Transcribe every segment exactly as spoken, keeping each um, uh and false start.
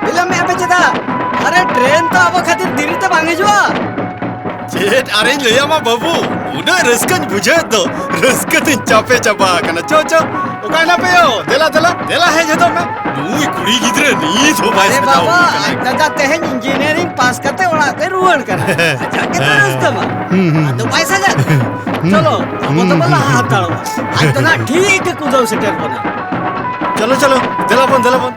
ᱵᱤᱞᱚᱢᱮᱜᱼᱟ ᱯᱮ ᱪᱮᱫᱟᱜ? ᱟᱨᱮ, ᱴᱨᱮᱱ ᱛᱚ ᱟᱵᱚ ᱠᱷᱟᱹᱛᱤᱨ ᱫᱤᱨᱤ ᱛᱮ ᱵᱟᱝ ᱦᱤᱡᱩᱜᱼᱟ᱾ ᱪᱮᱫ ᱟᱨᱤᱧ ᱞᱟᱹᱭᱟᱢᱟ ᱵᱟᱹᱵᱩ, ᱩᱱᱟᱹᱜ ᱨᱟᱹᱥᱠᱟᱹᱧ ᱵᱩᱡᱷᱟᱹᱣᱮᱫ ᱫᱚ, ᱨᱟᱹᱥᱠᱟᱹ ᱛᱮᱧ ᱪᱟᱯᱮ ᱪᱟᱵᱟ ᱟᱠᱟᱱᱟ᱾ ᱪᱚ, ᱪᱚ, ᱚᱠᱟᱭ ᱱᱟᱯᱮ ᱭᱳ? ᱫᱮᱞᱟ, ᱫᱮᱞᱟ, ᱫᱮᱞᱟ ᱦᱮᱡ ᱦᱚᱫᱚᱜ ᱢᱮ᱾ ᱱᱩᱭ ᱠᱩᱲᱤ ᱜᱤᱫᱽᱨᱟᱹ ᱱᱤᱛ ᱦᱚᱸ ᱵᱟᱭ ᱟᱨᱮ ᱥᱟᱡᱟᱣ ᱵᱟᱵᱟ, ᱦᱩᱭ ᱟᱠᱟᱱᱟ᱾ ᱟᱡ ᱫᱟᱫᱟ ᱛᱮᱦᱮᱧ ᱤᱧᱡᱤᱱᱤᱭᱟᱨᱤᱝ ᱯᱟᱥ ᱠᱟᱛᱮ ᱚᱲᱟᱜ ᱛᱮ ᱨᱩᱣᱟᱹᱲ ᱠᱟᱱᱟ᱾ ᱟᱡᱟᱜ ᱜᱮᱛᱚ ᱦᱮᱸ᱾ ᱨᱟᱹᱥᱠᱟᱹ ᱢᱟ᱾ ᱦᱩᱸ, ᱦᱩᱸ᱾ ᱟᱫᱚ ᱵᱟᱭ ᱥᱟᱡᱟᱜ ᱠᱟᱱᱟ᱾ ᱦᱩᱸ᱾ ᱪᱚᱞᱚ, ᱟᱵᱚ ᱦᱩᱸ, ᱫᱚᱵᱚ ᱦᱩᱸ, ᱞᱟᱦᱟ ᱦᱩᱸ᱾ ᱦᱟᱛᱟᱲᱚᱜᱼᱟ᱾ ᱟᱡ ᱫᱚ ᱱᱟᱜ ᱴᱷᱤᱠ ᱜᱮ ᱠᱩᱫᱟᱹᱣ ᱥᱮᱴᱮᱨ ᱵᱚᱱᱟ᱾ ᱪᱚᱞᱚ, ᱪᱚᱞᱚ, ᱫᱮᱞᱟ ᱵᱚᱱ, ᱫᱮᱞᱟ ᱵᱚᱱ᱾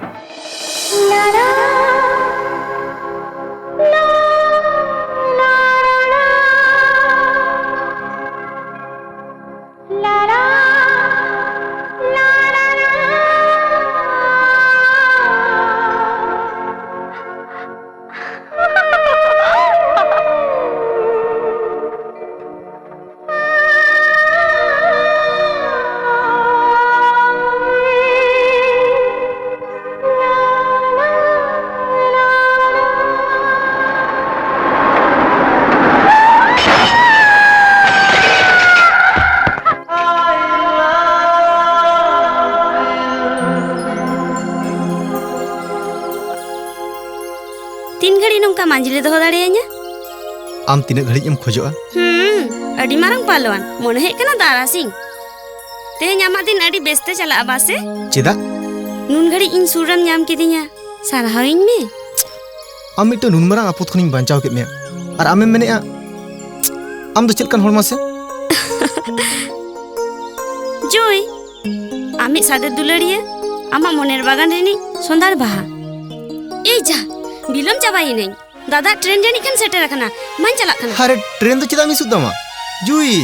ᱛᱤᱱ ᱜᱷᱟᱹᱲᱤᱡ ᱱᱚᱝᱠᱟ ᱢᱟᱹᱡᱷᱤ ᱞᱮ ᱫᱚᱦᱚ ᱫᱟᱲᱮᱭᱟᱹᱧᱟ? ᱟᱢ ᱛᱤᱱᱟᱹᱜ ᱜᱷᱟᱹᱲᱤᱡ ᱮᱢ ᱠᱷᱚᱡᱚᱜᱼᱟ? ᱦᱩᱸ, ᱟᱹᱰᱤ ᱢᱟᱨᱟᱝ ᱯᱟᱞᱣᱟᱱ᱾ ᱢᱚᱱᱮ ᱦᱩᱭᱩᱜ ᱠᱟᱱᱟ ᱫᱟᱨᱟᱥᱤᱧ᱾ ᱛᱮᱦᱮᱧ ᱟᱢᱟᱜ ᱫᱤᱱ ᱟᱹᱰᱤ ᱵᱮᱥ ᱛᱮ ᱪᱟᱞᱟᱜᱼᱟ, ᱵᱟᱥᱮ? ᱪᱮᱫᱟᱜ? ᱱᱩᱱ ᱜᱷᱟᱹᱲᱤᱡ ᱤᱧ ᱥᱩᱨ ᱨᱮᱢ ᱧᱟᱢ ᱠᱤᱫᱤᱧᱟ, ᱥᱟᱨᱦᱟᱣᱤᱧ ᱢᱮ᱾ ᱟᱢ ᱢᱤᱫᱴᱟᱝ ᱱᱩᱱ ᱢᱟᱨᱟᱝ ᱟᱯᱚᱫ ᱠᱷᱚᱱᱤᱧ ᱵᱟᱧᱪᱟᱣ ᱠᱮᱫ ᱢᱮᱭᱟ, ᱟᱨ ᱟᱢᱮᱢ ᱢᱮᱱᱮᱫᱼᱟ, ᱟᱢ ᱫᱚ ᱪᱮᱫ ᱞᱮᱠᱟᱱ ᱦᱚᱲ ᱢᱟᱥᱮ? ᱡᱩᱭ, ᱟᱢᱤᱡ ᱥᱟᱫᱮᱨ ᱫᱩᱞᱟᱹᱲᱤᱭᱟᱹ, ᱟᱢᱟᱜ ᱢᱚᱱᱮᱨ ᱵᱟᱜᱟᱱ ᱨᱤᱱᱤᱡ ᱥᱚᱸᱫᱷᱟᱲ ᱵᱟᱦᱟ᱾ ᱮᱭ ᱡᱟ, ᱵᱤᱞᱚᱢ ᱪᱟᱵᱟᱭᱮᱱᱟᱹᱧ᱾ ᱫᱟᱫᱟ, ᱴᱨᱮᱱ ᱡᱟᱹᱱᱤᱡ ᱠᱷᱟᱱ ᱥᱮᱴᱮᱨ ᱟᱠᱟᱱᱟ᱾ ᱢᱟᱧ ᱪᱟᱞᱟᱜ ᱠᱟᱱᱟ᱾ ᱟᱨᱮ, ᱴᱨᱮᱱ ᱫᱚ ᱪᱮᱫᱟᱜ ᱮᱢ ᱤᱥᱩᱜ ᱛᱟᱢᱟ? ᱡᱩᱭᱤ,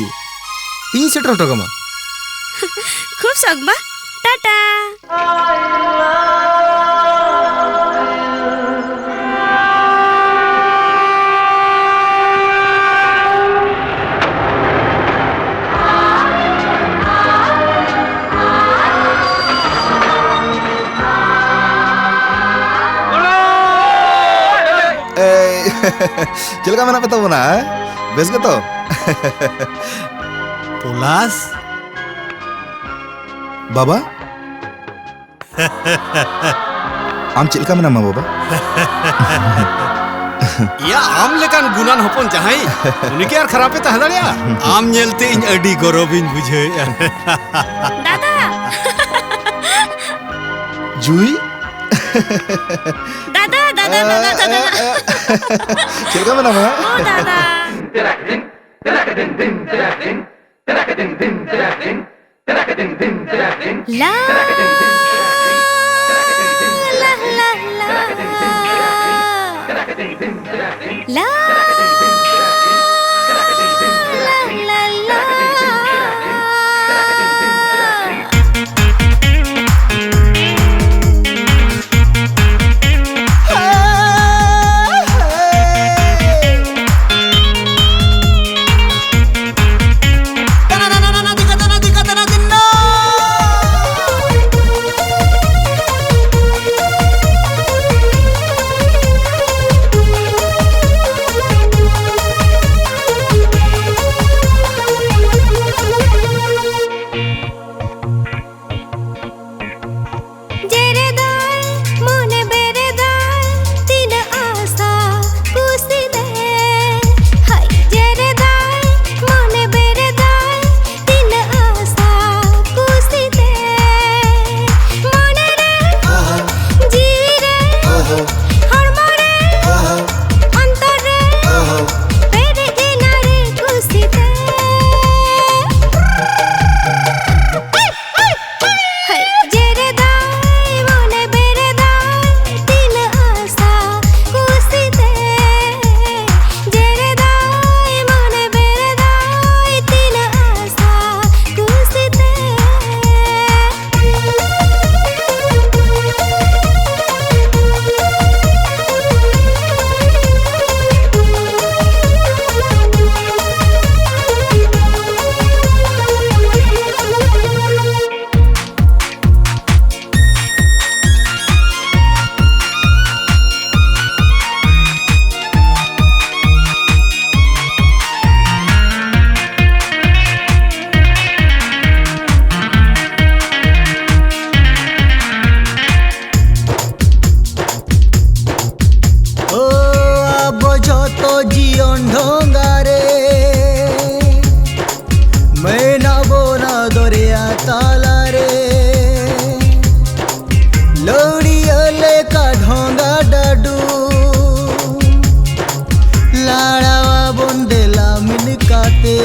ᱤᱧᱤᱧ ᱥᱮᱴᱮᱨ ᱦᱚᱴᱚ ᱠᱟᱢᱟ᱾ ᱠᱷᱩᱵ ᱥᱚᱠ ᱵᱟ᱾ ᱴᱟᱴᱟ᱾ ᱮᱭ, ᱪᱮᱫ ᱞᱮᱠᱟ ᱢᱮᱱᱟᱜ ᱯᱮ ᱛᱟᱵᱚᱱᱟ, ᱦᱮᱸ? ᱵᱮᱥ ᱜᱮᱛᱚ? ᱯᱚᱞᱟᱥ? ᱵᱟᱵᱟ? ᱟᱢ ᱪᱮᱫ ᱞᱮᱠᱟ ᱢᱮᱱᱟᱢᱟ, ᱵᱟᱵᱟ? ᱭᱟ, ᱟᱢ ᱞᱮᱠᱟᱱ ᱜᱩᱱᱟᱱ ᱦᱚᱯᱚᱱ ᱡᱟᱦᱟᱸᱭ, ᱩᱱᱤ ᱠᱤ ᱟᱨ ᱠᱷᱟᱨᱟᱯ ᱮ ᱛᱟᱦᱮᱸ ᱫᱟᱲᱮᱭᱟᱜᱼᱟ? ᱟᱢ ᱧᱮᱞᱛᱮ ᱤᱧ ᱟᱹᱰᱤ ᱜᱚᱨᱚᱵᱤᱧ ᱵᱩᱡᱷᱟᱹᱣᱮᱫᱼᱟ᱾ ᱫᱟᱫᱟ! ᱡᱩᱭ? ᱫᱟᱫᱟ, ᱫᱟᱫᱟ, ᱫᱟᱫᱟ, ᱫᱟᱫᱟ᱾ ᱪᱮᱫ ᱞᱮᱠᱟ ᱢᱮᱱᱟᱢᱟ? ᱳ ᱫᱟᱫᱟ᱾ ᱞᱟ, ᱞᱟ, ᱞᱟ, ᱞᱟ। ᱞᱟ, ᱞᱟ, ᱞᱟ, ᱞᱟ। ᱛᱟᱞᱟᱨᱮ ᱞᱟᱹᱣᱲᱤᱭᱟᱹ ᱞᱮᱠᱟ ᱰᱷᱚᱸᱜᱟ ᱰᱟᱹᱰᱩ ᱞᱟᱲᱟᱣᱟᱵᱚᱱ ᱫᱮᱞᱟ ᱢᱤᱫ ᱠᱟᱛᱮ᱾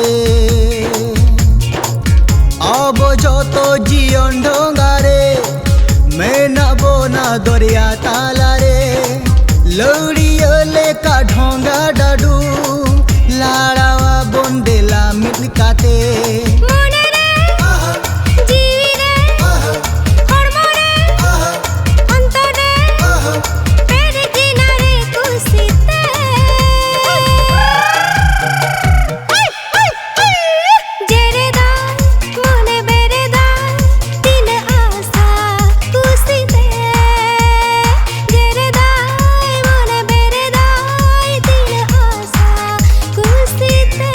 ᱟᱵᱚ ᱡᱚᱛᱚ ᱡᱤᱭᱚᱱ ᱰᱷᱚᱸᱜᱟ ᱨᱮ ᱢᱮᱱᱟᱜ ᱵᱚᱱᱟ ᱫᱚᱨᱭᱟ ᱛᱟᱞᱟᱨᱮ᱾ ᱞᱟᱹᱣᱲᱤᱭᱟᱹ ᱞᱮᱠᱟ ᱰᱷᱚᱸᱜᱟ ᱰᱟᱹᱰᱩ ᱞᱟᱲᱟᱣᱟᱵᱚᱱ ᱫᱮᱞᱟ ᱢᱤᱫ ᱠᱟᱛᱮ᱾ ᱢᱚᱱᱮ ᱨᱮ, ᱡᱤᱣᱤ ᱨᱮ, ᱦᱚᱲᱢᱚ ᱨᱮ, ᱚᱱᱛᱚᱨ ᱨᱮ, ᱯᱮᱨᱮᱡ ᱮᱱᱟ ᱨᱮ ᱠᱩᱥᱤ ᱛᱮ᱾ ᱡᱮᱨᱮᱫᱟᱭ ᱢᱚᱱᱮ ᱵᱮᱨᱮᱫᱟᱭ ᱛᱤᱱᱟᱹᱜ ᱟᱥᱟ ᱠᱩᱥᱤ ᱛᱮ᱾ ᱡᱮᱨᱮᱫᱟᱭ ᱢᱚᱱᱮ ᱵᱮᱨᱮᱫᱟᱭ ᱛᱤᱱᱟᱹᱜ ᱟᱥᱟ ᱠᱩᱥᱤ ᱛᱮ᱾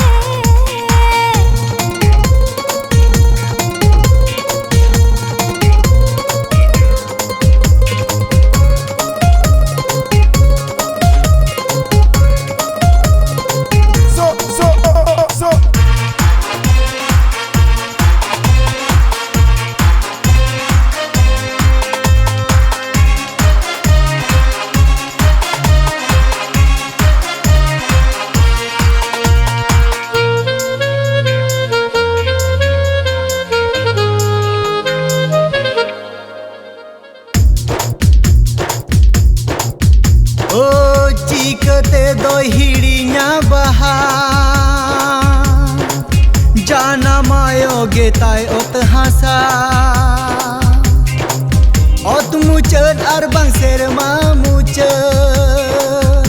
ᱚ, ᱪᱤᱠᱟᱹᱛᱮ ᱫᱚᱭ ᱦᱤᱲᱤᱧᱟ ᱵᱟᱦᱟ, ᱡᱟᱱᱟᱢ ᱟᱭᱳ ᱜᱮᱛᱟᱭ ᱚᱛ ᱦᱟᱥᱟ᱾ ᱚᱛ ᱢᱩᱪᱟᱹᱫ ᱟᱨ ᱵᱟᱝ ᱥᱮᱨᱢᱟ ᱢᱩᱪᱟᱹᱫ,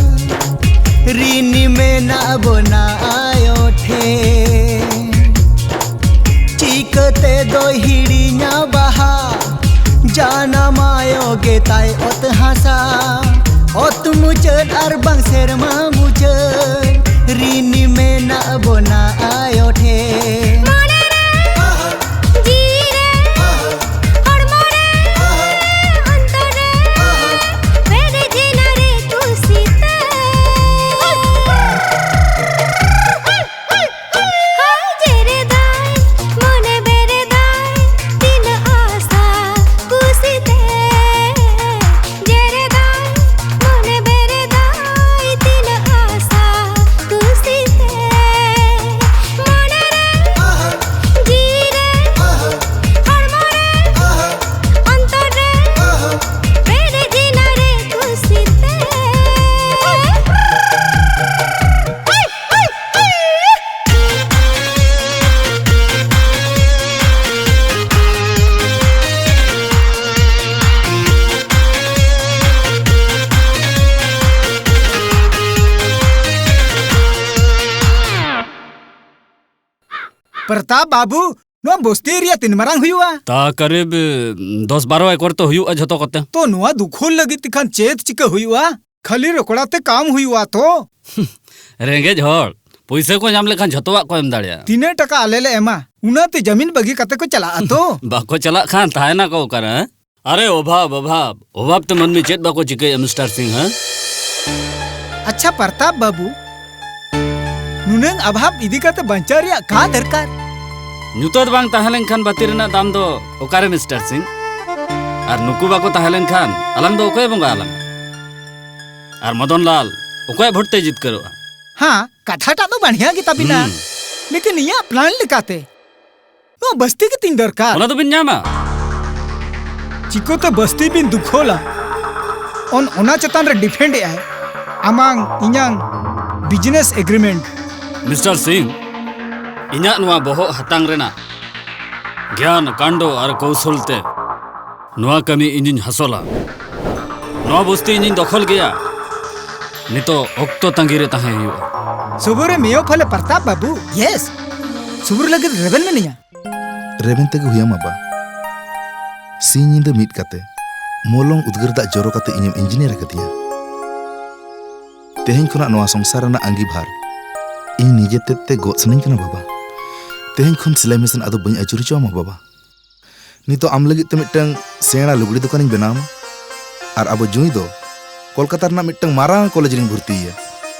ᱨᱤᱱᱤ ᱢᱮᱱᱟᱜ ᱵᱚᱱᱟ ᱟᱭᱳ ᱴᱷᱮᱱ᱾ ᱪᱤᱠᱟᱹᱛᱮ ᱫᱚᱭ ᱦᱤᱲᱤᱧᱟ ᱵᱟᱦᱟ, ᱡᱟᱱᱟᱢ ᱟᱭᱳ ᱜᱮᱛᱟᱭ ᱚᱛ ᱦᱟᱥᱟ᱾ ᱚᱛ ᱢᱩᱪᱟᱹᱫ ᱟᱨ ᱵᱟᱝ ᱥᱮᱨᱢᱟ ᱢᱩᱪᱟᱹᱫ, ᱨᱤᱱᱤ ᱢᱮᱱᱟᱜ ᱵᱚᱱᱟ ᱟᱭᱳ ᱴᱷᱮᱱ᱾ ᱢᱚᱱᱮ ᱨᱮ, ᱡᱤᱣᱤ ᱨᱮ, ᱦᱚᱲᱢᱚ ᱨᱮ, ᱚᱱᱛᱚᱨ ᱨᱮ, ᱯᱮᱨᱮᱡ ᱮᱱᱟ ᱨᱮ ᱠᱩᱥᱤ ᱛᱮ᱾ ᱦᱚᱭ ᱡᱮᱨᱮᱫᱟᱭ, ᱢᱚᱱᱮ ᱵᱮᱨᱮᱫᱟᱭ, ᱯᱨᱚᱛᱟᱯ ᱵᱟᱹᱵᱩ, ᱱᱚᱣᱟ ᱵᱚᱥᱛᱤ ᱮᱨᱤᱭᱟ ᱛᱤᱱ ᱢᱟᱨᱟᱝ ᱦᱩᱭᱩᱜᱼᱟ? ᱛᱟ ᱠᱟᱨᱤᱵ, ᱩᱢ, ᱫᱚᱥ ᱵᱟᱨᱚ ᱮᱠᱚᱨ ᱛᱚ ᱦᱩᱭᱩᱜᱼᱟ ᱡᱷᱚᱛᱚ ᱠᱚᱛᱮ᱾ ᱛᱚ ᱱᱚᱣᱟ ᱫᱩᱠᱷᱚᱞ ᱞᱟᱹᱜᱤᱫ ᱛᱮᱠᱷᱟᱱ ᱪᱮᱫ ᱪᱤᱠᱟᱹ ᱦᱩᱭᱩᱜᱼᱟ? ᱠᱷᱟᱹᱞᱤ ᱨᱚᱠᱚᱲᱟ ᱛᱮ ᱠᱟᱢ ᱦᱩᱭᱩᱜᱼᱟ ᱛᱚ? ᱨᱮᱸᱜᱮᱡ ᱦᱚᱲ, ᱯᱩᱭᱥᱟᱹ ᱠᱚ ᱧᱟᱢ ᱞᱮᱠᱷᱟᱱ ᱡᱷᱚᱛᱚᱣᱟᱜ ᱠᱚ ᱮᱢ ᱫᱟᱲᱮᱭᱟᱜᱼᱟ᱾ ᱛᱤᱱᱟᱹᱜ ᱴᱟᱠᱟ ᱟᱞᱮ ᱞᱮ ᱮᱢᱟ, ᱚᱱᱟᱛᱮ ᱡᱟᱢᱤᱱ ᱵᱟᱹᱜᱤ ᱠᱟᱛᱮ ᱠᱚ ᱪᱟᱞᱟᱜᱼᱟ ᱛᱚ? ᱵᱟᱠᱚ ᱪᱟᱞᱟᱜ ᱠᱷᱟᱱ ᱛᱟᱦᱮᱱᱟ ᱠᱚ ᱚᱠᱟᱨᱮ, ᱦᱮᱸ? ᱟᱨᱮ ᱚᱵᱷᱟᱵ, ᱚᱵᱷᱟᱵ, ᱚᱵᱷᱟᱵ ᱛᱮ ᱢᱟᱹᱱᱢᱤ ᱪᱮᱫ ᱵᱟᱠᱚ ᱪᱤᱠᱟᱹᱭᱟ, ᱢᱤᱥᱴᱟᱨ ᱥᱤᱝ, ᱦᱮᱸ? ᱟᱪᱪᱷᱟ ᱯᱨᱚᱛᱟᱯ ᱵᱟᱹᱵᱩ, ᱱᱩᱱᱟᱹᱝ ᱚᱵᱷᱟᱵ ᱤᱫᱤ ᱠᱟᱛᱮ ᱵᱟᱧᱪᱟᱣ ᱨᱮᱭᱟᱜ ᱠᱟ ᱫᱚᱨᱠᱟᱨ? ᱧᱩᱛᱟᱹᱛ ᱵᱟᱝ ᱛᱟᱦᱮᱸ ᱞᱮᱱᱠᱷᱟᱱ ᱵᱟᱹᱛᱤ ᱨᱮᱱᱟᱜ ᱫᱟᱢ ᱫᱚ ᱚᱠᱟᱨᱮ, ᱢᱤᱥᱴᱟᱨ ᱥᱤᱝ? ᱟᱨ ᱱᱩᱠᱩ ᱵᱟᱠᱚ ᱛᱟᱦᱮᱸ ᱞᱮᱱᱠᱷᱟᱱ ᱟᱞᱟᱝ ᱫᱚ ᱚᱠᱚᱭᱮ ᱵᱚᱸᱜᱟ ᱟᱞᱟᱝ? ᱟᱨ ᱢᱚᱫᱚᱱ ᱞᱟᱞ ᱚᱠᱚᱭᱟᱜ ᱵᱷᱳᱴ ᱛᱮᱭ ᱡᱤᱛᱠᱟᱹᱨᱚᱜᱼᱟ? ᱦᱮᱸ, ᱠᱟᱛᱷᱟᱴᱟᱜ ᱫᱚ ᱵᱟᱲᱤᱭᱟ ᱜᱮ ᱛᱟᱵᱤᱱᱟ᱾ ᱦᱩᱸ᱾ ᱞᱮᱠᱤᱱ ᱤᱧᱟᱹᱜ ᱯᱞᱟᱱ ᱞᱮᱠᱟᱛᱮ ᱱᱚᱣᱟ ᱵᱟᱥᱛᱤ ᱜᱮ ᱛᱤᱧ ᱫᱚᱨᱠᱟᱨ᱾ ᱚᱱᱟ ᱫᱚᱵᱤᱱ ᱧᱟᱢᱟ᱾ ᱪᱤᱠᱟᱹᱛᱮ ᱵᱟᱥᱛᱤ ᱵᱤᱱ ᱫᱩᱠᱷᱚᱞᱟ? ᱚᱱ ᱚᱱᱟ ᱪᱮᱛᱟᱱ ᱨᱮ ᱰᱤᱯᱮᱱᱰ ᱮᱜᱼᱟᱭ ᱟᱢᱟᱝ ᱤᱧᱟᱝ ᱵᱤᱡᱽᱱᱮᱥ ᱮᱜᱽᱨᱤᱢᱮᱱᱴ᱾ ᱢᱤᱥᱴᱟᱨ ᱥᱤᱝ, ᱤᱧᱟᱹᱜ ᱱᱚᱣᱟ ᱵᱚᱦᱚᱜ ᱦᱟᱛᱟᱝ ᱨᱮᱱᱟᱜ ᱜᱮᱭᱟᱱ, ᱠᱟᱱᱰᱚ ᱟᱨ ᱠᱳᱣᱥᱚᱞ ᱛᱮ ᱱᱚᱣᱟ ᱠᱟᱹᱢᱤ ᱤᱧᱤᱧ ᱦᱟᱥᱚᱞᱟ᱾ ᱱᱚᱣᱟ ᱵᱚᱥᱛᱤ ᱤᱧᱤᱧ ᱫᱚᱠᱷᱚᱞ ᱜᱮᱭᱟ᱾ ᱱᱤᱛᱚᱜ ᱚᱠᱛᱚ ᱛᱟᱺᱜᱤ ᱨᱮ ᱛᱟᱦᱮᱸ ᱦᱩᱭᱩᱜᱼᱟ᱾ ᱥᱩᱵᱩᱨᱮ ᱢᱤᱭᱚ ᱯᱷᱟᱞᱮ ᱯᱨᱚᱛᱟᱯ ᱵᱟᱹᱵᱩ, ᱭᱮᱥ᱾ ᱥᱩᱵᱩᱨ ᱞᱟᱹᱜᱤᱫ ᱨᱮᱵᱮᱱ ᱢᱮᱱᱟᱧᱟ᱾ ᱨᱮᱵᱮᱱ ᱛᱮᱜᱮ ᱦᱩᱭᱟᱢᱟ ᱵᱟ᱾ ᱥᱤᱧ ᱧᱤᱫᱟᱹ ᱢᱤᱫ ᱠᱟᱛᱮ, ᱢᱚᱞᱚᱝ ᱩᱫᱽᱜᱟᱹᱨ ᱫᱟᱜ ᱡᱚᱨᱚ ᱠᱟᱛᱮ ᱤᱧᱮᱢ ᱤᱧᱡᱤᱱᱤᱭᱟᱨ ᱟᱠᱟᱫᱤᱧᱟ᱾ ᱛᱮᱦᱮᱧ ᱠᱷᱚᱱᱟᱜ ᱱᱚᱣᱟ ᱥᱚᱝᱥᱟᱨ ᱨᱮᱱᱟᱜ ᱟᱸᱜᱤᱵᱷᱟᱨ ᱤᱧ ᱱᱤᱡᱮ ᱛᱮᱫ ᱛᱮ ᱜᱚᱜ ᱥᱟᱱᱟᱧ ᱠᱟᱱᱟ ᱵᱟᱵᱟ᱾ ᱛᱮᱦᱮᱧ ᱠᱷᱚᱱ ᱥᱤᱞᱟᱹᱭ ᱢᱮᱥᱤᱱ ᱟᱫᱚ ᱵᱟᱹᱧ ᱟᱹᱪᱩᱨ ᱦᱚᱪᱚᱣᱟᱢᱟ ᱵᱟᱵᱟ᱾ ᱱᱤᱛᱚᱜ ᱟᱢ ᱞᱟᱹᱜᱤᱫ ᱛᱮ ᱢᱤᱫᱴᱟᱝ ᱥᱮᱬᱟ ᱞᱩᱜᱽᱲᱤ ᱫᱚᱠᱟᱱᱤᱧ ᱵᱮᱱᱟᱣ ᱟᱢᱟ᱾ ᱟᱨ ᱟᱵᱚ ᱡᱩᱸᱭ ᱫᱚ ᱠᱳᱞᱠᱟᱛᱟ ᱨᱮᱱᱟᱜ ᱢᱤᱫᱴᱟᱝ ᱢᱟᱨᱟᱝ ᱠᱚᱞᱮᱡᱽ ᱨᱤᱧ ᱵᱷᱚᱨᱛᱤᱭᱮᱭᱟ᱾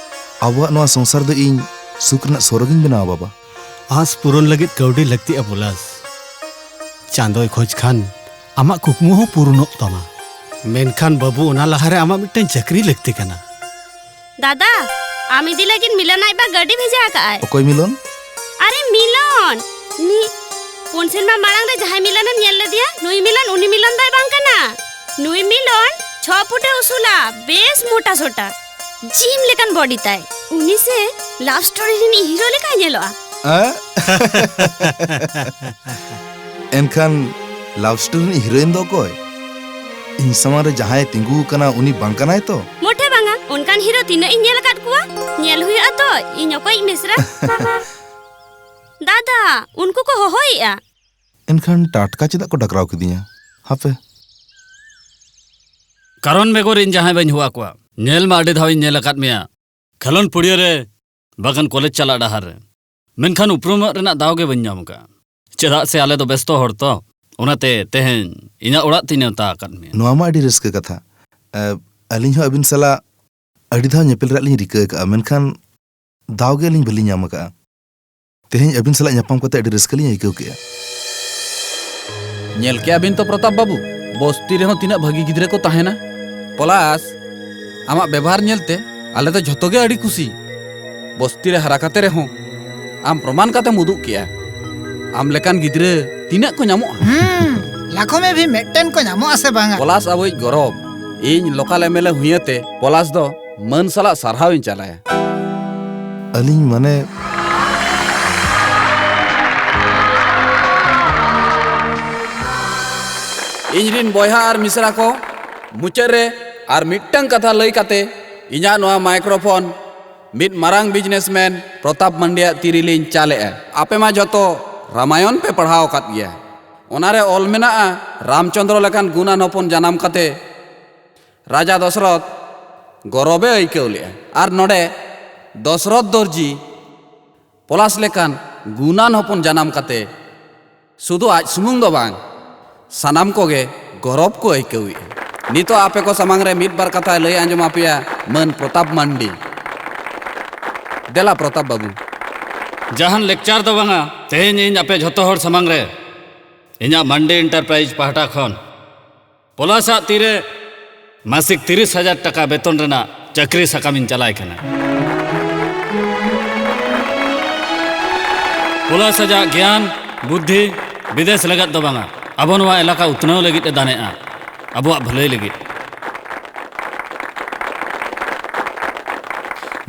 ᱟᱵᱚᱣᱟᱜ ᱱᱚᱣᱟ ᱥᱚᱝᱥᱟᱨ ᱫᱚ ᱤᱧ ᱥᱩᱠ ᱨᱮᱱᱟᱜ ᱥᱚᱨᱚᱜᱤᱧ ᱵᱮᱱᱟᱣᱟ ᱵᱟᱵᱟ᱾ ᱟᱸᱥ ᱯᱩᱨᱩᱱ ᱞᱟᱹᱜᱤᱫ ᱠᱟᱹᱣᱰᱤ ᱞᱟᱹᱠᱛᱤᱜᱼᱟ ᱯᱚᱞᱟᱥ᱾ ᱪᱟᱸᱫᱚᱭ ᱠᱷᱚᱡᱽ ᱠᱷᱟᱱ ᱟᱢᱟᱜ ᱠᱩᱠᱢᱩ ᱦᱚᱸ ᱯᱩᱨᱩᱱᱚᱜ ᱛᱟᱢᱟ᱾ ᱢᱮᱱᱠᱷᱟᱱ ᱵᱟᱹᱵᱩ, ᱚᱱᱟ ᱞᱟᱦᱟᱨᱮ ᱟᱢᱟᱜ ᱢᱤᱫᱴᱟᱝ ᱪᱟᱹᱠᱨᱤ ᱞᱟᱹᱠᱛᱤ ᱠᱟᱱᱟ᱾ ᱫᱟᱫᱟ, ᱟᱢ ᱤᱫᱤ ᱞᱟᱹᱜᱤᱫ ᱢᱤᱞᱚᱱ ᱟᱡ ᱵᱟ ᱜᱟᱹᱰᱤ ᱵᱷᱮᱡᱟ ᱟᱠᱟᱫ ᱟᱭ᱾ ᱚᱠᱚᱭ ᱢᱤᱞᱚᱱ? ᱟᱨᱮ ᱢᱤᱞᱚᱱ, ᱢᱤᱫ ᱯᱩᱱ ᱥᱮᱨᱢᱟ ᱢᱟᱲᱟᱝ ᱨᱮ ᱡᱟᱦᱟᱸᱭ ᱢᱤᱞᱚᱱᱮᱢ ᱧᱮᱞ ᱞᱮᱫᱮᱭᱟ, ᱱᱩᱭ ᱢᱤᱞᱚᱱ, ᱩᱱᱤ ᱢᱤᱞᱚᱱ ᱫᱚᱭ ᱵᱟᱝ ᱠᱟᱱᱟ᱾ ᱱᱩᱭ ᱢᱤᱞᱚᱱ ᱪᱷᱚ ᱯᱷᱩᱴᱮ ᱩᱥᱩᱞᱟ, ᱵᱮᱥ ᱢᱚᱴᱟ ᱥᱚᱴᱟ, ᱡᱤᱢ ᱞᱮᱠᱟᱱ ᱵᱚᱰᱤ ᱛᱟᱭ᱾ ᱩᱱᱤ ᱥᱮ ᱞᱟᱵᱷ ᱥᱴᱳᱨᱤ ᱨᱤᱱᱤᱡ ᱦᱤᱨᱳ ᱞᱮᱠᱟᱭ ᱧᱮᱞᱚᱜᱼᱟ᱾ ᱟᱸ? ᱮᱱᱠᱷᱟᱱ ᱞᱟᱵᱷ ᱥᱴᱳᱨᱤ ᱨᱤᱱᱤᱡ ᱦᱤᱨᱳᱭᱤᱱ ᱫᱚ ᱚᱠᱚᱭ? ᱤᱧ ᱥᱟᱢᱟᱝ ᱨᱮ ᱡᱟᱦᱟᱸᱭ ᱛᱤᱸᱜᱩ ᱟᱠᱟᱱᱟ, ᱩᱱᱤ ᱵᱟᱝ ᱠᱟᱱᱟᱭ ᱛᱚ? ᱢᱚᱴᱷᱮ ᱵᱟᱝᱟ, ᱚᱱᱠᱟᱱ ᱦᱤᱨᱳ ᱛᱤᱱᱟᱹᱜ ᱤᱧ ᱧᱮᱞ ᱟᱠᱟᱫ ᱠᱚᱣᱟ᱾ ᱧᱮᱞ ᱦᱩᱭᱩᱜᱼᱟ ᱛᱚ, ᱤᱧ ᱚᱠᱚᱭᱤᱡ ᱢᱤᱥᱨᱟ᱾ ᱟᱫᱟ, ᱩᱱᱠᱩ ᱠᱚ ᱦᱚᱦᱚᱭᱮᱜᱼᱟ᱾ ᱮᱱᱠᱷᱟᱱ ᱴᱟᱴᱠᱟ ᱪᱮᱫᱟᱜ ᱠᱚ ᱰᱟᱠᱨᱟᱣ ᱠᱤᱫᱤᱧᱟ? ᱦᱟᱯᱮ᱾ ᱠᱟᱨᱚᱱ ᱵᱮᱜᱚᱨ ᱤᱧ ᱡᱟᱦᱟᱸᱭ ᱵᱟᱹᱧ ᱦᱚᱦᱚ ᱟᱠᱚᱣᱟ᱾ ᱧᱮᱞ ᱢᱟ ᱟᱹᱰᱤ ᱫᱷᱟᱣ ᱤᱧ ᱧᱮᱞ ᱟᱠᱟᱫ ᱢᱮᱭᱟ ᱠᱷᱮᱞᱳᱱᱰ ᱯᱩᱲᱤᱭᱟᱹ ᱨᱮ, ᱵᱟᱠᱷᱟᱱ ᱠᱚᱞᱮᱡᱽ ᱪᱟᱞᱟᱜ ᱰᱟᱦᱟᱨ ᱨᱮ, ᱢᱮᱱᱠᱷᱟᱱ ᱩᱯᱨᱩᱢᱚᱜ ᱨᱮᱱᱟᱜ ᱫᱟᱣ ᱜᱮ ᱵᱟᱹᱧ ᱧᱟᱢ ᱟᱠᱟᱫᱼᱟ᱾ ᱪᱮᱫᱟᱜ ᱥᱮ ᱟᱞᱮ ᱫᱚ ᱵᱮᱥᱛᱚ ᱦᱚᱲ ᱛᱚ, ᱚᱱᱟᱛᱮ ᱛᱮᱦᱮᱧ ᱤᱧᱟᱹᱜ ᱚᱲᱟᱜ ᱛᱤᱧ ᱱᱮᱣᱛᱟ ᱟᱠᱟᱫ ᱢᱮᱭᱟ᱾ ᱱᱚᱣᱟ ᱢᱟ ᱟᱹᱰᱤ ᱨᱟᱹᱥᱠᱟᱹ ᱠᱟᱛᱷᱟ᱾ ᱮ, ᱟᱹᱞᱤᱧ ᱦᱚᱸ ᱟᱹᱵᱤᱱ ᱥᱟᱞᱟᱜ ᱟᱹᱰᱤ ᱫᱷᱟᱣ ᱧᱮᱯᱮᱞ ᱨᱮᱭᱟᱜ ᱞᱤᱧ ᱨᱤᱠᱟᱹ ᱟᱠᱟᱫᱼᱟ, ᱢᱮᱱᱠᱷᱟᱱ ᱫᱟᱣ ᱜᱮ ᱟᱹᱞᱤᱧ ᱵᱟᱹᱞᱤᱧ ᱧᱟᱢ ᱟᱠᱟᱫᱼᱟ᱾ ᱛᱮᱦᱮᱧ ᱟᱹᱵᱤᱱ ᱥᱟᱞᱟᱜ ᱧᱟᱯᱟᱢ ᱠᱟᱛᱮ ᱟᱹᱰᱤ ᱨᱟᱹᱥᱠᱟᱹ ᱞᱤᱧ ᱟᱹᱭᱠᱟᱹᱣ ᱠᱮᱫᱼᱟ᱾ ᱧᱮᱞ ᱠᱮᱜᱼᱟ ᱵᱤᱱ ᱛᱚ ᱯᱨᱚᱛᱟᱯ ᱵᱟᱹᱵᱩ, ᱵᱚᱥᱛᱤ ᱨᱮᱦᱚᱸ ᱛᱤᱱᱟᱹᱜ ᱵᱷᱟᱹᱜᱤ ᱜᱤᱫᱽᱨᱟᱹ ᱠᱚ ᱛᱟᱦᱮᱱᱟ᱾ ᱯᱚᱞᱟᱥ, ᱟᱢᱟᱜ ᱵᱮᱵᱚᱦᱟᱨ ᱧᱮᱞᱛᱮ ᱟᱞᱮ ᱫᱚ ᱡᱷᱚᱛᱚ ᱜᱮ ᱟᱹᱰᱤ ᱠᱩᱥᱤ᱾ ᱵᱚᱥᱛᱤ ᱨᱮ ᱦᱟᱨᱟ ᱠᱟᱛᱮ ᱨᱮᱦᱚᱸ ᱟᱢ ᱯᱨᱚᱢᱟᱱ ᱠᱟᱛᱮᱢ ᱩᱫᱩᱜ ᱠᱮᱜᱼᱟ᱾ ᱟᱢ ᱞᱮᱠᱟᱱ ᱜᱤᱫᱽᱨᱟᱹ ᱛᱤᱱᱟᱹᱜ ᱠᱚ ᱧᱟᱢᱚᱜᱼᱟ? ᱦᱩᱸ, ᱞᱟᱠᱷᱚ ᱢᱮ ᱵᱷᱤ ᱢᱤᱫᱴᱮᱱ ᱠᱚ ᱧᱟᱢᱚᱜᱼᱟ ᱥᱮ ᱵᱟᱝᱟ? ᱯᱚᱞᱟᱥ ᱟᱵᱚᱭᱤᱡ ᱜᱚᱨᱚᱵᱽ᱾ ᱤᱧ ᱞᱳᱠᱟᱞ ᱮᱢ ᱮᱞ ᱮ ᱦᱩᱭᱟᱹᱛᱮ ᱯᱚᱞᱟᱥ ᱫᱚ ᱢᱟᱹᱱ ᱥᱟᱞᱟᱜ ᱥᱟᱨᱦᱟᱣ ᱤᱧ ᱪᱟᱞᱟᱭᱟ᱾ ᱟᱹᱞᱤᱧ ᱢᱟᱱᱮ ᱤᱧ ᱨᱤᱱ ᱵᱚᱭᱦᱟ ᱟᱨ ᱢᱤᱥᱨᱟ ᱠᱚ, ᱢᱩᱪᱟᱹᱫ ᱨᱮ ᱟᱨ ᱢᱤᱫᱴᱟᱝ ᱠᱟᱛᱷᱟ ᱞᱟᱹᱭ ᱠᱟᱛᱮ ᱤᱧᱟᱹᱜ ᱱᱚᱣᱟ ᱢᱟᱭᱠᱨᱳᱯᱷᱳᱱ ᱢᱤᱫ ᱢᱟᱨᱟᱝ ᱵᱤᱡᱽᱱᱮᱥᱢᱮᱱ ᱯᱨᱚᱛᱟᱯ ᱢᱟᱱᱰᱤᱭᱟᱜ ᱛᱤ ᱨᱮᱞᱤᱧ ᱪᱟᱞᱮᱜᱼᱟ᱾ ᱟᱯᱮ ᱢᱟ ᱡᱚᱛᱚ ᱨᱟᱢᱟᱭᱚᱱ ᱯᱮ ᱯᱟᱲᱦᱟᱣ ᱟᱠᱟᱫ ᱜᱮᱭᱟ᱾ ᱚᱱᱟᱨᱮ ᱚᱞ ᱢᱮᱱᱟᱜᱼᱟ, ᱨᱟᱢᱪᱚᱸᱫᱽᱨᱚ ᱞᱮᱠᱟᱱ ᱜᱩᱱᱟᱱ ᱦᱚᱯᱚᱱ ᱡᱟᱱᱟᱢ ᱠᱟᱛᱮ ᱨᱟᱡᱟ ᱫᱚᱥᱨᱚᱛ ᱜᱚᱨᱚᱵᱮ ᱟᱹᱭᱠᱟᱹᱣ ᱞᱮᱜᱼᱟ᱾ ᱟᱨ ᱱᱚᱰᱮ ᱫᱚᱥᱨᱚᱛ ᱫᱚᱨᱡᱤ ᱯᱚᱞᱟᱥ ᱞᱮᱠᱟᱱ ᱜᱩᱱᱟᱱ ᱦᱚᱯᱚᱱ ᱡᱟᱱᱟᱢ ᱠᱟᱛᱮ ᱥᱩᱫᱷᱩ ᱟᱡ ᱥᱩᱢᱩᱝ ᱫᱚ ᱵᱟᱝ, ᱥᱟᱱᱟᱢ ᱠᱚᱜᱮ ᱜᱚᱨᱚᱵᱽ ᱠᱚ ᱟᱹᱭᱠᱟᱹᱣᱮᱫᱼᱟ᱾ ᱱᱤᱛᱚᱜ ᱟᱯᱮ ᱠᱚ ᱥᱟᱢᱟᱝ ᱨᱮ ᱢᱤᱫ ᱵᱟᱨ ᱠᱟᱛᱷᱟᱭ ᱞᱟᱹᱭ ᱟᱸᱡᱚᱢ ᱟᱯᱮᱭᱟ ᱢᱟᱹᱱ ᱯᱨᱚᱛᱟᱯ ᱢᱟᱱᱰᱤ᱾ ᱫᱮᱞᱟ ᱯᱨᱚᱛᱟᱯ ᱵᱟᱹᱵᱩ᱾ ᱡᱟᱦᱟᱱ ᱞᱮᱠᱪᱟᱨ ᱫᱚ ᱵᱟᱝᱟ, ᱛᱮᱦᱮᱧ ᱤᱧ ᱟᱯᱮ ᱡᱷᱚᱛᱚ ᱦᱚᱲ ᱥᱟᱢᱟᱝ ᱨᱮ ᱤᱧᱟᱹᱜ ᱢᱟᱱᱰᱤ ᱮᱱᱴᱟᱨᱯᱨᱟᱭᱤᱡᱽ ᱯᱟᱦᱴᱟ ᱠᱷᱚᱱ ᱯᱚᱞᱟᱥᱟᱜ ᱛᱤᱨᱮ ᱢᱟᱥᱤᱠ ᱛᱤᱨᱤᱥ ᱦᱟᱡᱟᱨ ᱴᱟᱠᱟ ᱵᱮᱛᱚᱱ ᱨᱮᱱᱟᱜ ᱪᱟᱹᱠᱨᱤ ᱥᱟᱠᱟᱢᱤᱧ ᱪᱟᱞᱟᱭ ᱠᱟᱱᱟ᱾ ᱯᱚᱞᱟᱥ ᱟᱡᱟᱜ ᱜᱮᱭᱟᱱ, ᱵᱩᱫᱽᱫᱷᱤ ᱵᱤᱫᱮᱥ ᱞᱟᱹᱜᱤᱫ ᱫᱚ ᱵᱟᱝᱟ, ᱟᱵᱚ ᱱᱚᱣᱟ ᱮᱞᱟᱠᱟ ᱩᱛᱱᱟᱹᱣ ᱞᱟᱹᱜᱤᱫ ᱮ ᱫᱟᱱᱮᱜᱼᱟ, ᱟᱵᱚᱣᱟᱜ ᱵᱷᱟᱹᱞᱟᱹᱭ ᱞᱟᱹᱜᱤᱫ᱾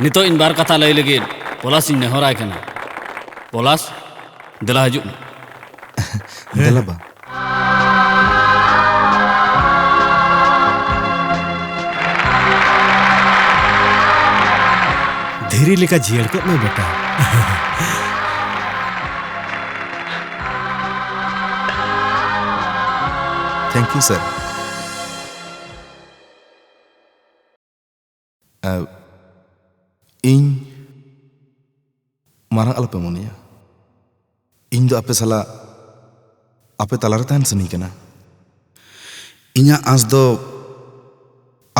ᱱᱤᱛᱚᱜ ᱤᱧ ᱵᱟᱨ ᱠᱟᱛᱷᱟ ᱞᱟᱹᱭ ᱞᱟᱹᱜᱤᱫ ᱯᱚᱞᱟᱥ ᱤᱧ ᱱᱮᱦᱚᱨᱟᱭ ᱠᱟᱱᱟ᱾ ᱯᱚᱞᱟᱥ, ᱫᱮᱞᱟ ᱦᱤᱡᱩᱜ ᱢᱮ᱾ ᱫᱮᱞᱟ ᱵᱟ᱾ ᱫᱷᱤᱨᱤ ᱞᱮᱠᱟ ᱡᱤᱭᱟᱹᱲ ᱠᱚᱜ ᱢᱮ ᱵᱮᱴᱟ᱾ Thank you, sir. ᱟᱨ ᱤᱧ ᱢᱟᱨᱟᱝ ᱟᱞᱚᱯᱮ ᱢᱚᱱᱮᱭᱟ᱾ ᱤᱧ ᱫᱚ ᱟᱯᱮ ᱥᱟᱞᱟᱜ ᱟᱯᱮ ᱛᱟᱞᱟᱨᱮ ᱛᱟᱦᱮᱱ ᱥᱟᱱᱟᱧ ᱠᱟᱱᱟ᱾ ᱤᱧᱟᱹᱜ ᱟᱸᱥ ᱫᱚ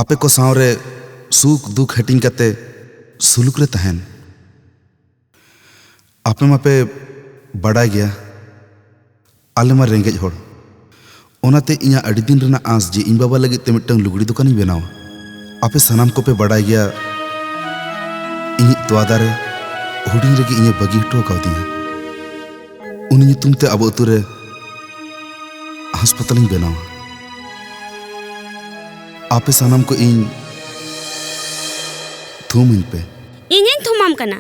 ᱟᱯᱮ ᱠᱚ ᱥᱟᱶᱨᱮ ᱥᱩᱠ ᱫᱩᱠ ᱦᱟᱹᱴᱤᱧ ᱠᱟᱛᱮ ᱥᱩᱞᱩᱠ ᱨᱮ ᱛᱟᱦᱮᱱ᱾ ᱟᱯᱮ ᱢᱟᱯᱮ ᱵᱟᱰᱟᱭ ᱜᱮᱭᱟ, ᱟᱞᱮ ᱢᱟ ᱨᱮᱸᱜᱮᱡ ᱦᱚᱲ᱾ ᱚᱱᱟᱛᱮ ᱤᱧᱟᱹᱜ ᱟᱹᱰᱤ ᱫᱤᱱ ᱨᱮᱱᱟᱜ ᱟᱸᱥ ᱡᱮ ᱤᱧ ᱵᱟᱵᱟ ᱞᱟᱹᱜᱤᱫ ᱛᱮ ᱢᱤᱫᱴᱟᱝ ᱞᱩᱜᱽᱲᱤ ᱫᱚᱠᱟᱱᱤᱧ ᱵᱮᱱᱟᱣᱟ᱾ ᱟᱯᱮ ᱥᱟᱱᱟᱢ ᱠᱚᱯᱮ ᱵᱟᱰᱟᱭ ᱜᱮᱭᱟ, ᱤᱧᱤᱡ ᱛᱚᱣᱟ ᱫᱟᱨᱮ ᱦᱩᱰᱤᱧ ᱨᱮᱜᱮ ᱤᱧᱮ ᱵᱟᱹᱜᱤ ᱦᱚᱴᱚ ᱠᱟᱣᱫᱤᱧᱟ᱾ ᱩᱱᱤ ᱧᱩᱛᱩᱢ ᱛᱮ ᱟᱵᱚ ᱟᱹᱛᱩ ᱨᱮ ᱦᱟᱥᱯᱟᱛᱟᱞᱤᱧ ᱵᱮᱱᱟᱣᱟ᱾ ᱟᱯᱮ ᱥᱟᱱᱟᱢ ᱠᱚ ᱤᱧ ᱛᱷᱩᱢᱟᱹᱧ ᱯᱮ᱾ ᱤᱧᱤᱧ ᱛᱷᱩᱢᱟᱢ ᱠᱟᱱᱟ᱾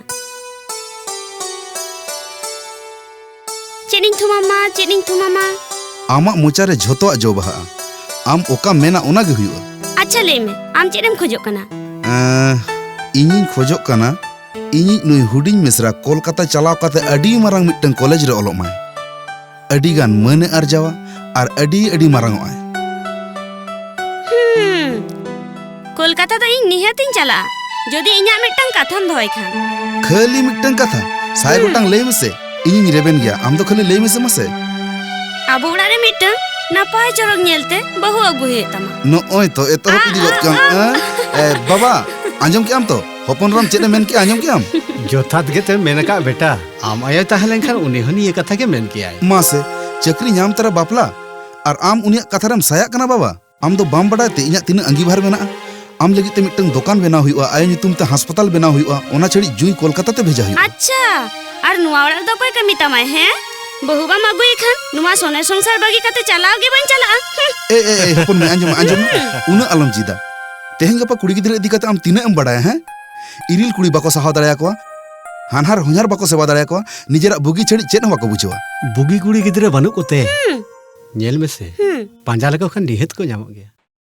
ᱪᱮᱫ ᱤᱧ ᱛᱷᱩᱢᱟᱢᱟ, ᱪᱮᱫ ᱤᱧ ᱛᱷᱩᱢᱟᱢᱟ? ᱟᱢᱟᱜ ᱢᱚᱪᱟ ᱨᱮ ᱡᱷᱚᱛᱚᱣᱟᱜ ᱡᱚ ᱵᱟᱦᱟᱜᱼᱟ᱾ ᱟᱢ ᱚᱠᱟᱢ ᱢᱮᱱᱟ, ᱚᱱᱟ ᱜᱮ ᱦᱩᱭᱩᱜᱼᱟ᱾ ᱟᱪᱪᱷᱟ, ᱞᱟᱹᱭ ᱢᱮ, ᱟᱢ ᱪᱮᱫ ᱮᱢ ᱠᱷᱚᱡᱚᱜ ᱠᱟᱱᱟ? ᱮᱸ, ᱤᱧᱤᱧ ᱠᱷᱚᱡᱚᱜ ᱠᱟᱱᱟ, ᱤᱧᱤᱡ ᱱᱩᱭ ᱦᱩᱰᱤᱧ ᱢᱤᱥᱨᱟ ᱠᱳᱞᱠᱟᱛᱟ ᱪᱟᱞᱟᱣ ᱠᱟᱛᱮ ᱟᱹᱰᱤ ᱢᱟᱨᱟᱝ ᱢᱤᱫᱴᱟᱝ ᱠᱚᱞᱮᱡᱽ ᱨᱮ ᱚᱞᱚᱜ ᱢᱟᱭ᱾ ᱟᱹᱰᱤ ᱜᱟᱱ ᱢᱟᱹᱱᱮ ᱟᱨᱡᱟᱣᱟ ᱟᱨ ᱟᱹᱰᱤ, ᱟᱹᱰᱤ ᱢᱟᱨᱟᱝᱚᱜᱼᱟᱭ᱾ ᱦᱩᱸ, ᱠᱳᱞᱠᱟᱛᱟ ᱫᱚ ᱤᱧ ᱱᱤᱦᱟᱹᱛᱤᱧ ᱪᱟᱞᱟᱜᱼᱟ, ᱡᱩᱫᱤ ᱤᱧᱟᱜ ᱢᱤᱫᱴᱟᱝ ᱠᱟᱛᱷᱟᱢ ᱫᱚᱦᱚᱭ ᱠᱷᱟᱱ᱾ ᱠᱷᱟᱹᱞᱤ ᱢᱤᱫᱴᱟᱝ ᱠᱟᱛᱷᱟ? ᱥᱟᱭ ᱦᱩᱸ᱾ ᱜᱚᱴᱟᱝ ᱞᱟᱹᱭ ᱢᱮᱥᱮ, ᱤᱧᱤᱧ ᱨᱮᱵᱮᱱ ᱜᱮᱭᱟ, ᱟᱢ ᱫᱚ ᱠᱷᱟᱹᱞᱤ ᱞᱟᱹᱭ ᱢᱮᱥᱮ ᱢᱟᱥᱮ᱾ ᱟᱵᱚ ᱚᱲᱟᱜ ᱨᱮ ᱢᱤᱫᱴᱟᱝ ᱱᱟᱯᱟᱭ ᱪᱚᱨᱚᱠ ᱧᱮᱞᱛᱮ ᱵᱟᱹᱦᱩ ᱟᱹᱜᱩ ᱦᱩᱭᱩᱜ ᱛᱟᱢᱟ᱾ ᱱᱚᱜᱼᱚᱭ ᱛᱚ, ᱮᱛᱚᱦᱚᱵ ᱟ, ᱤᱫᱤ ᱜᱚᱫ ᱟ, ᱠᱟᱜ ᱟᱢ, ᱟ, ᱟ᱾ ᱮ, ᱵᱟᱵᱟ, ᱟᱸᱡᱚᱢ ᱠᱮᱜ ᱟᱢ ᱛᱚ? ᱦᱚᱯᱚᱱ ᱮᱨᱟᱢ ᱪᱮᱫ ᱮ ᱢᱮᱱ ᱠᱮᱜᱼᱟ, ᱟᱸᱡᱚᱢ ᱠᱮᱜ ᱟᱢ? ᱡᱚᱛᱷᱟᱛ ᱜᱮᱛᱚᱭ ᱢᱮᱱ ᱟᱠᱟᱫ ᱵᱮᱴᱟ᱾ ᱟᱢ ᱟᱭᱳᱭ ᱛᱟᱦᱮᱸ ᱞᱮᱱᱠᱷᱟᱱ ᱩᱱᱤ ᱦᱚᱸ ᱱᱤᱭᱟᱹ ᱠᱟᱛᱷᱟ ᱜᱮ ᱢᱮᱱ ᱠᱮᱭᱟᱭ᱾ ᱢᱟᱥᱮ, ᱪᱟᱹᱠᱨᱤ ᱧᱟᱢ ᱛᱚᱨᱟ ᱵᱟᱯᱞᱟ, ᱟᱨ ᱟᱢ ᱩᱱᱤᱭᱟᱜ ᱠᱟᱛᱷᱟ ᱨᱮᱢ ᱥᱟᱭᱟᱜ ᱠᱟᱱᱟ ᱵᱟᱵᱟ? ᱟᱢ ᱫᱚ ᱵᱟᱢ ᱵᱟᱰᱟᱭ ᱛᱮ ᱤᱧᱟᱜ ᱛᱤᱱᱟᱹᱜ ᱟᱸᱜᱤᱵᱷᱟᱨ ᱢᱮᱱᱟᱜᱼᱟ? ᱟᱢ ᱞᱟᱹᱜᱤᱫ ᱛᱮ ᱢᱤᱫᱴᱟᱝ ᱫᱚᱠᱟᱱ ᱵᱮᱱᱟᱣ ᱦᱩᱭᱩᱜᱼᱟ, ᱟᱭᱳ ᱧᱩᱛᱩᱢ ᱛᱮ ᱦᱟᱥᱯᱟᱛᱟᱞ ᱵᱮᱱᱟᱣ ᱦᱩᱭᱩᱜᱼᱟ, ᱚᱱᱟ ᱪᱷᱟᱹᱲᱤᱡ ᱡᱩᱸᱭ ᱠᱳᱞᱠᱟᱛᱟ ᱛᱮ ᱵᱷᱮᱡᱟ ᱦᱩᱭᱩᱜᱼᱟ᱾ ᱟᱪᱪᱷᱟ, ᱟᱨ ᱱᱚᱣᱟ ᱚᱲᱟᱜ ᱨᱮᱫᱚ ᱚᱠᱚᱭ ᱠᱟᱹᱢᱤ ᱛᱟᱢᱟᱭ, ᱦᱮᱸ? ᱵᱟᱹᱦᱩ ᱵᱟᱢ ᱟᱹᱜᱩᱭᱮ ᱠᱷᱟᱱ ᱱᱚᱣᱟ ᱥᱚᱱᱮ ᱥᱚᱝᱥᱟᱨ ᱵᱟᱹᱜᱤ ᱠᱟᱛᱮ ᱪᱟᱞᱟᱣ ᱜᱮ ᱵᱟᱹᱧ ᱪᱟᱞᱟᱜᱼᱟ᱾ ᱦᱩᱸ᱾ ᱮ, ᱮ, ᱮ, ᱦᱚᱯᱚᱱ ᱢᱟᱹᱭ, ᱟᱸᱡᱚᱢ ᱢᱮ, ᱟᱸᱡᱚᱢ ᱢᱮ᱾ ᱦᱩᱸ᱾ ᱩᱱᱟᱹᱜ ᱟᱞᱚᱢ ᱡᱤᱫᱟ᱾ ᱛᱮᱦᱮᱧ ᱜᱟᱯᱟ ᱠᱩᱲᱤ ᱜᱤᱫᱽᱨᱟᱹ ᱤᱫᱤ ᱠᱟᱛᱮ ᱟᱢ ᱛᱤᱱᱟᱹᱜ ᱮᱢ ᱵᱟᱰᱟᱭᱟ, ᱦᱮᱸ? ᱤᱨᱤᱞ ᱠᱩᱲᱤ ᱵᱟᱠᱚ ᱥᱟᱦᱟᱣ ᱫᱟᱲᱮᱭᱟᱠᱚᱣᱟ, ᱦᱟᱱᱦᱟᱨ ᱦᱚᱧᱦᱟᱨ ᱵᱟᱠᱚ ᱥᱮᱵᱟ ᱫᱟᱲᱮᱭᱟᱠᱚᱣᱟ, ᱱᱤᱡᱮᱨᱟᱜ ᱵᱩᱜᱤ ᱪᱷᱟᱹᱲᱤᱡ ᱪᱮᱫ ᱦᱚᱸ ᱵᱟᱠᱚ ᱵᱩᱡᱷᱟᱹᱣᱟ᱾ ᱵᱩᱜᱤ ᱠᱩᱲᱤ ᱜᱤᱫᱽᱨᱟᱹ ᱵᱟᱹᱱᱩᱜ ᱠᱚᱛᱮ᱾ ᱦᱩᱸ᱾ ᱧᱮᱞ ᱢᱮᱥᱮ, ᱦᱩᱸ᱾ ᱯᱟᱸᱡᱟ ᱞᱮᱠᱚ ᱠᱷᱟᱱ ᱱᱤᱦᱟᱹᱛ ᱠᱚ ᱧᱟᱢᱚᱜ ᱜᱮᱭᱟ᱾